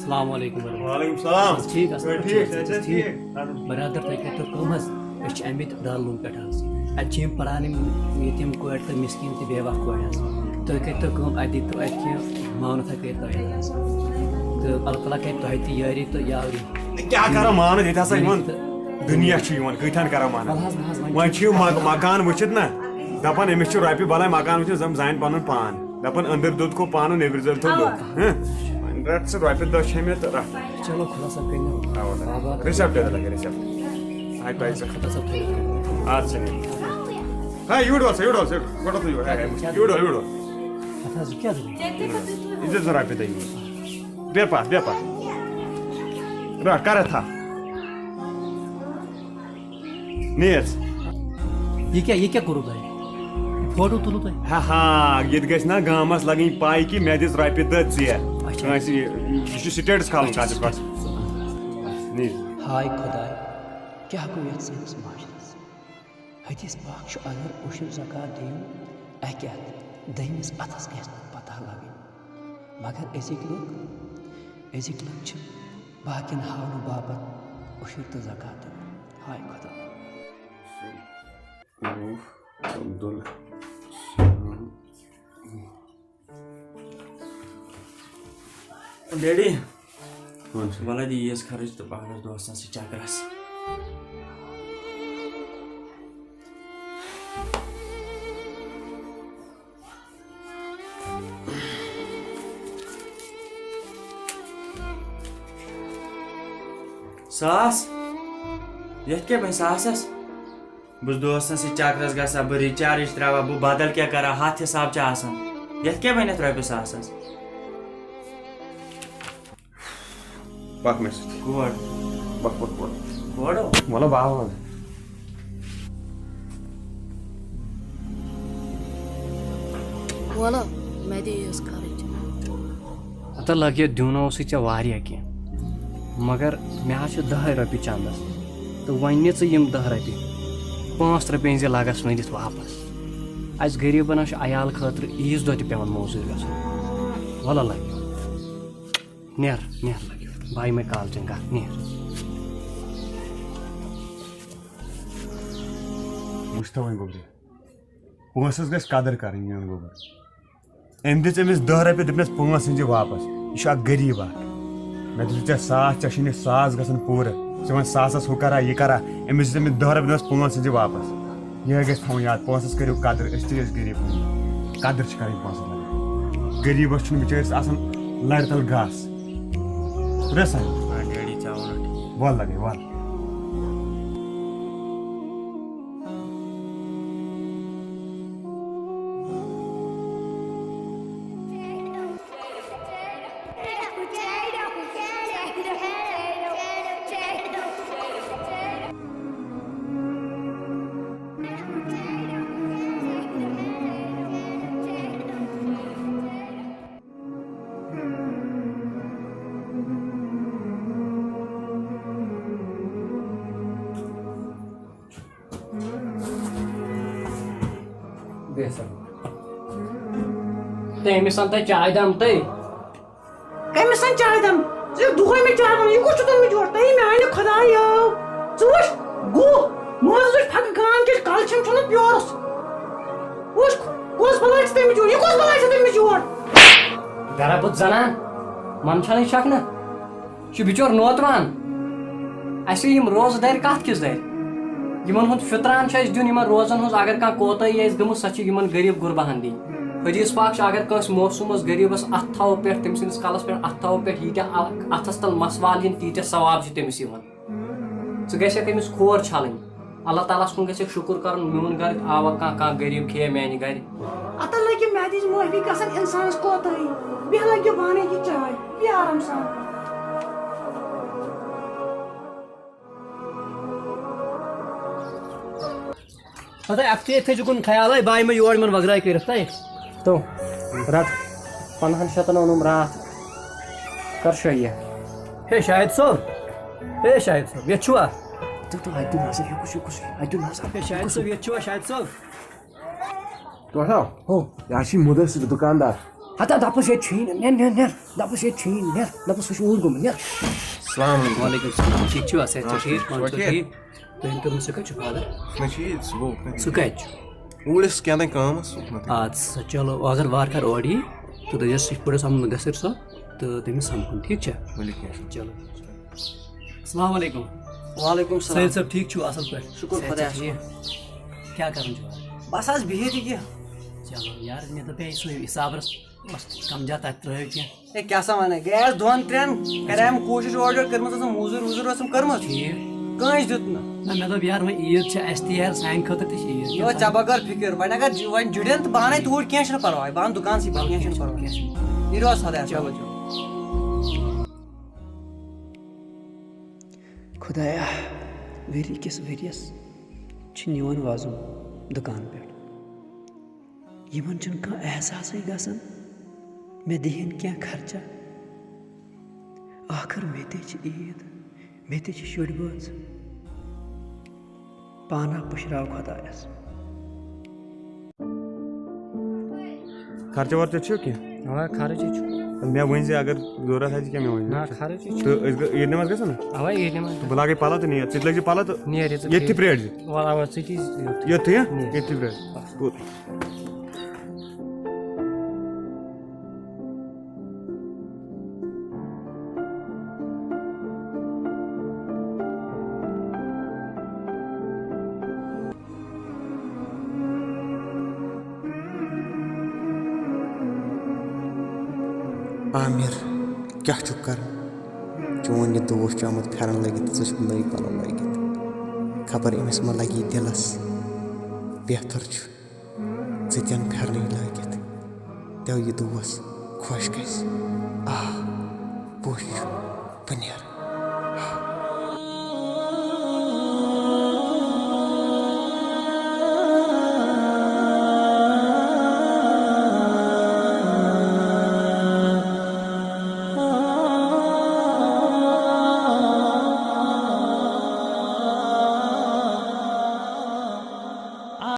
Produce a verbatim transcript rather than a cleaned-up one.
السلام علیکم ورحمۃ اللہ۔ وعلیکم السلام۔ ٹھیٖک، اَصٕل پٲٹھۍ، ٹھیٖک، صحت چھا ٹھیٖک؟ ٹھیٖک؟ برادر، تُہۍ کٔرۍتو کٲم حظ، أسۍ چھِ آمٕتۍ دارالعلوم پٮ۪ٹھ حظ۔ اَتہِ چھِ یِم پَران، یِم یتیٖم کورِ تہٕ مِسکیٖن تہٕ بیوہ کورِ حظ۔ تُہۍ کٔرۍتو کٲم، اَتہِ دِتو اَتہِ کینٛہہ مانتھا کٔرۍتو یَتھ حظ۔ تہٕ اللہ تعالیٰ کَرِ تۄہہِ تہِ یٲری تہٕ یاوری۔ کیٛاہ کَرو مانتھ، ییٚتہِ ہسا یِوان تہٕ دُنیا چھُ یِوان، کۭتیٛاہَن کَرو مانتھ؟ وَلہٕ حظ، نہ حظ، وۄنۍ وۄنۍ چھِ یِم مَک-، مَکان وٕچھِتھ نہ، دَپان أمِس چھُ رۄپیہِ بَلاے مَکان وٕچھِتھ، زَن زانہِ پَنُن پان۔ دَپان أنٛدٕرۍ دوٚد کھو پانہٕ، نیٚبرۍ زٲلۍ تھو لوٚت۔ ہہ؟ وۄنۍ رَٹ ژٕ رۄپیہِ دَہ چھےٚ مےٚ تہٕ رَٹ۔ چلو، خۄدا صٲب کٔرِنو۔ اَوا، اَوا۔ آباد۔ رِسٮ۪پٹ تہِ لَگہِ رِسٮ۪پٹ۔ ہاے پَے ژٕ۔ خۄدا صٲب تھٲیِنو۔ اَدٕ سا نیر۔ ہاے، یوٗرۍ وَل سا، یوٗرۍ وَل سا، یوٗرۍ، گۄڈٕ تُہۍ یوٗرۍ۔ ہاے، ہاے، یوٗرۍ وَل، یوٗرۍ وَل۔ اَتھ حظ، یہِ کیٛاہ دٔلیٖل؟ یہِ دِ زٕ رۄپیہِ دَہ یوٗرۍ۔ بیٚہہ پَتھ، بیٚہہ پَتھ۔ رَٹ، کَر اَتھ تھَپھ۔ نیر۔ یہِ کیٛاہ، یہِ کیٛاہ کوٚروٕ تۄہہِ؟ فوٹو تُلوٕ تۄہہِ؟ ہا ہا، ییٚتہِ گژھِ نا گامَس لَگٕنۍ پَے کہِ مےٚ دِژ رۄپیہِ دَہ ژےٚ۔ اچھا۔ کٲنٛسہِ، یہِ چھُ سٹیٹس کھالُن اچھا، کَتھ پٮ۪ٹھ۔ نیر۔ ہاے خۄداے، کیٛاہ گوٚو یَتھ سٲنِس معاشرَس؟ حدیث پاک چھُ، اگر عشر زکوٰۃ دِیِو اَکہِ اَتھٕ، دوٚیمِس اَتھَس گژھِ نہٕ پَتہ لَگٕنۍ۔ مگر أزِکۍ لُکھ، أزِکۍ لُکھ چھِ باقین ہاونہٕ باپتھ عشر تہٕ زکوٰۃ دِوان۔ ہاے خۄدا۔ رؤف عبدالسلام۔ ڈیڈی، وَلہٕ دِ ییٖژ خرٕچ تہٕ بہٕ اَنَس دوستَن سۭتۍ چکرَس۔ ساس؟ یَتھ کیٛاہ بَنہِ ساسَس؟ بہٕ چھُس دوستَن سۭتۍ چکرَس گژھان، بہٕ recharge ترٛاوان، بہٕ بدل کیٛاہ کَرٕ، ہَتھ حساب چھِ آسان۔ یَتھ کیٛاہ بَنہِ اَتھ رۄپیہِ ساسَس؟ پَکھ مےٚ سۭتۍ۔ کور؟ پَکھ، پَکھ، پَکھ۔ کورو؟ وَلہٕ بہٕ ہاوَن۔ وَلہٕ، مےٚ دِ یٖژ خرٕچ۔ ہتا لگہِ، دیُن اوسُے ژےٚ واریاہ کینٛہہ، مگر مےٚ حظ چھِ دَہَے رۄپیہِ چندس، تہٕ وۄنۍ نہِ ژٕ یِم دَہ رۄپیہِ، پانٛژھ رۄپیہِ أنۍ زِ لگس وۄنۍ دِتھ واپس۔ اَسہِ غریٖبن حظ چھُ عیال خٲطرٕ عیٖذ دۄہ تہِ پٮ۪وان موزوٗرۍ گژھُن۔ وَلہٕ لگہِ۔ نیر، نیر لگہِ۔ بہٕ ہاوٕ یِمے کالچن کتھ، نیر۔ وٕچھ تو وۄنۍ گوٚبرِ، پونٛسس گژھِ قدر کرٕنۍ میون گوٚبر۔ أمۍ دِژ أمِس دَہ رۄپیہِ، دوٚپنَس، "پانٛژھ أنۍ زِ واپس، یہِ چھُ اکھ غریٖب اکھ۔ مےٚ دِژ ژےٚ ساس، ژےٚ چھُے نہٕ ساس گژھان پوٗرٕ، ژٕ وَن ساسَس ہُہ کرا، یہِ کرا۔" أمِس دِژ أمِس دَہ رۄپیہِ، دوٚپنَس، "پانٛژھ أنۍ زِ واپس۔" یِہوٚے گژھِ تھاوُن یاد، پونٛسَس کٔرِو قدر، أسۍ تہِ ٲسۍ غریٖب۔ قدر چھِ کَرٕنۍ پونٛسَس لَگان۔ غریٖبَس چھُنہٕ بِچٲرِس آسان لَرِ تَل گاسہٕ۔ رَسَن۔ آ، ڈیڈی، ژےٚ ووٚنُتھ ٹھیٖک۔ وَل لَگے، وَل۔ بیٚہہ سا۔ تہٕ أمِس اَن تہٕ چاے دام تہٕ۔ کٔمِس اَن چاے دام؟ ژٕ چھُکھ دۄہَے مےٚ چاے وَنان، یہِ کُس چھُ تُلمُت یور؟ تہٕ میٛانہِ خۄدایو، ژٕ وٕچھ، گُہہ، منٛز وٕچھ پھَکہٕ گان کِس کَلہٕ چھَم چھُنہٕ پیورُس۔ وٕچھ، کۄس بَلاے چھِ تٔمِس یور؟ یہِ کۄس بَلاے چھِ تٔمِس یور؟ گرا بُتھ زنان، منٛدچھانٕے چھَکھ نہ؟ یہِ چھُ بِچور نوتوان۔ اَسہِ یِم روزٕ دَرِ کَتھ کِس دَرِ؟ یِمَن ہُنٛد فِطران چھُ اَسہِ دیُن، یِمَن روزَن ہٕنٛز اگر کانٛہہ کوتٲہی آسہِ گٔمٕژ، سۄ چھِ یِمَن غریٖب غُرباہَن دِنۍ۔ حدیث پاک چھُ، اگر کٲنٛسہِ معصوٗمَس غریٖبَس اَتھٕ تھاوو پٮ۪ٹھ، تٔمۍ سٕنٛدِس کَلَس پٮ۪ٹھ اَتھٕ تھاوو پٮ۪ٹھ، ییٖتیٛاہ اَ-، اَتھَس تَل مَس والہِ یِن، تیٖتیٛاہ ثواب چھِ تٔمِس یِوان۔ ژٕ گژھکھ أمِس کھور چھَلٕنۍ۔ اللہ تعالیٰ ہَس کُن گژھکھ شُکُر کَرُن، میون گَرٕ آوا کانٛہہ، کانٛہہ غریٖب کھیٚیہِ میٛانہِ گَرِ۔ اَتَن لَگہِ مےٚ دِژ معٲفی گژھان اِنسانَس کوتاہی۔ بیٚیہِ لَگہِ بانَے یہِ چاے، بیٚہہ آرام سان۔ پتہٕ اَکھتُے ییٚتہِ تھٲیزِ کُن خیالٕے، بہٕ آیہِ مےٚ یور یِمَن وغرٲے کٔرِتھ تۄہہِ۔ تو رَٹ، پنٛدہَن شَتَن اوٚنُم راتھ، کر شٲہی۔ ہے شاہد صٲب، ہے شاہد صٲب، ییٚتہِ چھُوا؟ تہٕ تہٕ اَتہِ دیُن نظر، یہِ کُس، یہِ کُس، اَتہِ دیُن نظر۔ ہے شاہد صٲب، ییٚتہِ چھُوا شاہد صٲب؟ تۄہہِ ہو؟ ہو۔ یہِ حظ چھِ مُدثر دُکاندار۔ ہتا دَپُس ییٚتہِ چھُے نہٕ، نیر، نیر، نیر۔ دَپُس ییٚتہِ چھُے نہٕ، نیر۔ دَپُس سُہ چھُ اوٗرۍ گوٚمُت، نیر۔ السلام علیکم۔ وعلیکم السلام۔ ٹھیٖک چھِوا؟ صحت چھا آ، ٹھیٖک؟ ٹھیٖک۔ پانہٕ چھُوا ٹھیٖک؟ ٹھیٖک؟ تُہۍ ؤنۍ تو مےٚ، سُہ کَتہِ چھُ فادر؟ مےٚ چھُ ییٚتہِ، سُہ گوٚو کَتہِ؟ سُہ کَتہِ چھُ؟ اوٗرۍ ٲسۍ کینٛہہ تام کٲم ٲس، سُہ مَتہٕ۔ اَدٕ سا، چلو، اگر وارٕ کارٕ اورٕ یی تہٕ دٔپۍزیوس یِتھ پٲٹھۍ اوس آمُت مُدثر صٲب تہٕ تٔمِس سَمکھُن، ٹھیٖک چھا؟ ؤلِو، کینٛہہ چھُنہٕ۔ چلو۔ السلام علیکم۔ وعلیکم السلام۔ سید صٲب، ٹھیٖک چھِو؟ اَصٕل پٲٹھۍ؟ شُکُر صحت چھا خۄدایَس کُن۔ ٹھیٖک؟ کیٛاہ کَران چھِو آز؟ بَس آز بِہِتھ ییٚکیٛاہ۔ چلو یار، مےٚ دوٚپ یہِ سُے حِساب رَژھ اوس کَم زیادٕ تَتہِ ترٛٲیِو کینٛہہ۔ ہے، کیٛاہ سا وَنان؟ گٔیَس دۄن ترٛٮ۪ن، کَریٛام کوٗشِش اورٕ یورٕ کٔرمٕژ، ٲسٕم موٚزوٗرۍ ووٚزوٗرۍ ٲسٕم کٔرمٕژ۔ ٹھیٖک۔ کٲنٛسہِ دیُت نہٕ۔ نہ، مےٚ دوٚپ یار، وۄنۍ عیٖد چھِ اَسہِ تہِ یار، سانہِ خٲطرٕ تہِ چھِ عیٖد۔ یہِ اوس ژےٚ بغٲر فِکِر۔ وۄنۍ اگر ج-، وۄنۍ جُڑن تہٕ بہٕ اَنَے توٗرۍ، کینٛہہ چھُنہٕ پَرواے، بہٕ اَنہٕ دُکانسٕے پٮ۪ٹھ، کینٛہہ چھُنہٕ پَرواے۔ چلو، چلو۔ یہِ روز خۄدایَس چلو، حوالہٕ۔ چلو۔ خۄدایا، ؤری کِس ؤریَس چھِ نِوان وۄزُم دُکان پٮ۪ٹھ۔ یِمَن چھُنہٕ کانٛہہ احساسٕے گژھان مےٚ دِہِن کینٛہہ خرچہ۔ ٲخٕر مےٚ تہِ چھِ عیٖد، مےٚ تہِ چھِ شُرۍ بٲژ۔ پانہ پُشراو خۄدایَس۔ خرچہٕ ورچہٕ چھُ کینٛہہ؟ آ، خرچہٕ چھُ۔ مےٚ ؤنۍ زِ اگر ضروٗرت آسہِ کینٛہہ، مےٚ ؤنۍ زِ۔ نہ، خرچہٕ چھُ۔ تہٕ أسۍ گٔ-، عیٖد نٮ۪ماز گژھو نا؟ اَوا، عیٖد نٮ۪ماز۔ تہٕ بہٕ لاگَے پَلو تہٕ نیر۔ ژٕ تہِ لٲگۍ زِ پَلو تہٕ نیر، ییٚتہِ ژٕ ییٚتھی پرٛٲرۍ زِ۔ وَلہٕ، اَوا، ژٕ تہِ ییٚتھی۔ ییٚتھی پرٛٲرۍ۔ بَس۔ کوٚت؟ عامر، کیٛاہ چھُکھ کران؟ چون یہِ دوس چھُ آمُت پھٮ۪رن لٲگِتھ، ژٕ چھُکھ نٔوۍ پلو لٲگِتھ۔ خبر أمِس ما لگی دِلس؟ بہتر چھُ ژٕ تہِ اَن پھٮ۪رنٕے لٲگِتھ۔ تیو یہِ دوس خۄش گژھِ۔ آ، پوٚز چھُ، بہٕ نیرٕ۔